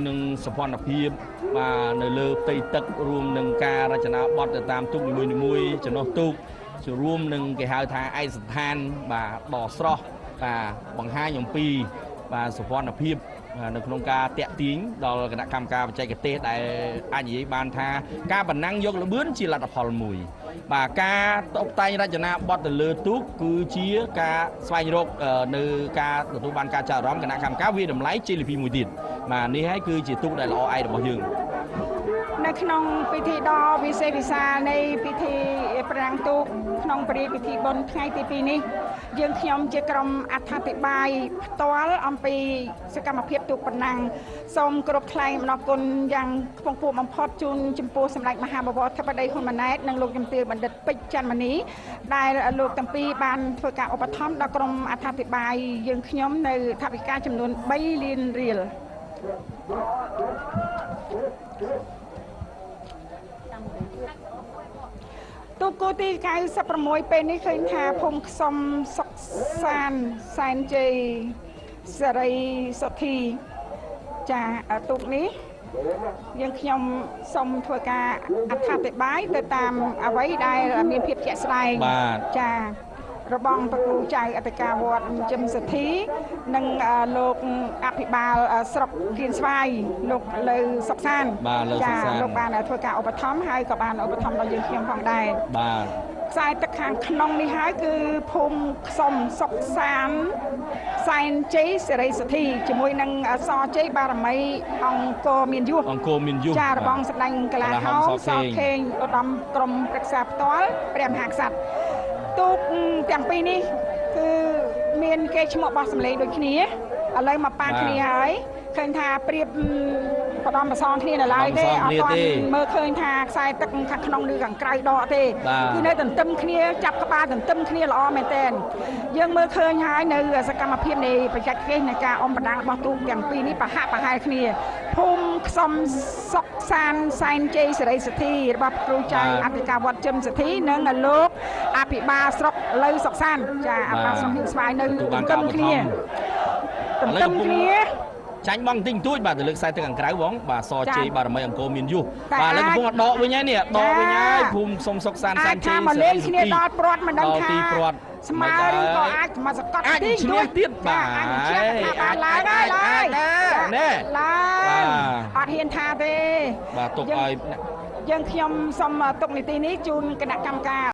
នឹងសភនភាពបាទនៅលើផ្ទៃទឹករួមនឹងការរចនាបថទៅតាមទូកនីមួយៗចំណុះទូកជារួមនឹងគេហៅថាឯកសណ្ឋានបាទដ៏ស្រស់បាទបង្ហាញអំពីបាទសភនភាពនៅក្នុងការតាក់ទាញដល់គណៈកម្មការបច្ចេកទេសដែលអាចនិយាយបានថាការបណ្ណាំងយកល្បឿនជាលទ្ធផលមួយបាទការតុបតែងរចនាបថទៅលើទូកគឺជាការស្វែងរកនៅការទទួលបានការចាប់អារម្មណ៍គណៈកម្មការវាតម្លៃជ័យលាភីមួយទៀតបាទនេះហើយគឺជាទូកដែលល្អឯករបស់យើងនៅក្នុងពិធីដ៏វិសេសវិសាលនៃពិធីប្រាំងទូកក្នុងព្រះរាជពិធីបុណ្យថ្ងៃទី2នេះយើងខ្ញុំជាក្រុមអត្ថាធិប្បាយផ្ទាល់អំពីសកម្មភាពទូកប៉ុណ្ណឹងសូមគោរពថ្លែងអំណរគុណយ៉ាងខ្ពង់ខ្ពស់បំផុតជូនចំពោះសម្ដេចមហាបវរធិបតីហ៊ុនម៉ាណែតនិងលោកជំទាវបណ្ឌិតពេជ្រច័ន្ទមនីដែលលោកទាំងពីរបានធ្វើការឧបត្ថម្ភដល់ក្រុមអត្ថាធិប្បាយយើងខ្ញុំនៅថវិកាចំនួន3លានរៀលទូកគោទី96ពេលនេះឃើញថាភូមិខ្សុំសុកសានសែនជ័យសេរីសុធីចាទូកនេះយើងខ្ញុំសូមធ្វើការអត្ថាធិប្បាយទៅតាមអ្វីដែលមានភាពជាក់ស្ដែងចារបងប្រគូចៅអធិការវត្តជឹមសុធីនិងលោកអភិបាលស្រុកគៀនស្វាយលោកលើសុកសានចាលោកបានធ្វើការឧបត្ថម្ភហើយក៏បានឧបត្ថម្ភដល់យើងខ្ញុំផងដែរបាទខ្សែទឹកខាងក្នុងនេះហើយគឺភូមិខ្សុំសុកសានសែនជ័យសេរីសុធីជាមួយនឹងសជ័យបារមីអង្គរមានយុះអង្គរមានយុះចារបងសម្ដេចកលាហោមសខេងឧត្តមក្រុមប្រឹក្សាផ្ទាល់ព្រះមហាក្សត្រទូកទាំងពីរនេះគឺមានគេឈ្មោះបោះសម្លេងដូចគ្នាឥឡូវមកប៉ាគ្នាហើយឃើញថាប្រៀបបដំប្រសងគ្នានៅឡើយទេអត់ទាន់មើលឃើញថាខ្សែទឹកខាងក្នុងឬខាងក្រៅដកទេគឺនៅទន្ទឹមគ្នាចាប់ក្បាលទន្ទឹមគ្នាល្អមែនទែនយើងមើលឃើញហើយនៅសកម្មភាពនៃបច្ចេកទេសនៃការអុំបណ្ដាំងរបស់ទូកទាំងពីរនេះប្រហាក់ប្រហែលគ្នាភូមិខ្សុំសុកសានសែនជ័យសេរីសុធីរបស់គ្រូចៅអធិការវត្តជឹមសុធីនិងលោកអភិបាលស្រុកលើសុកសានចាអភិបាលស្រុកហៀងស្វាយនៅទន្ទឹមគ្នាទន្ទឹមគ្នាចាញ់បងតិចតួចបាទទៅលើខ្សែទឹកខាងក្រៅបងបាទសជ័យបារមីអង្គរមានយុះបាទឥឡូវកំពុងដកវិញហើយនេះដកវិញហើយភូមិសុំសុកសានសែនជ័យមកលេងគ្នាដល់ព្រាត់មិនដឹងថាស្មើឬក៏អាចមកសកត់តិចតួចទៀតបាទអាចឈ្នះថាបានឡើងហើយឡើងណែឡើងអត់ហ៊ានថាទេបាទទុកឲ្យយើងខ្ញុំសូមទុកនីតិនេះជូនគណៈកម្មការ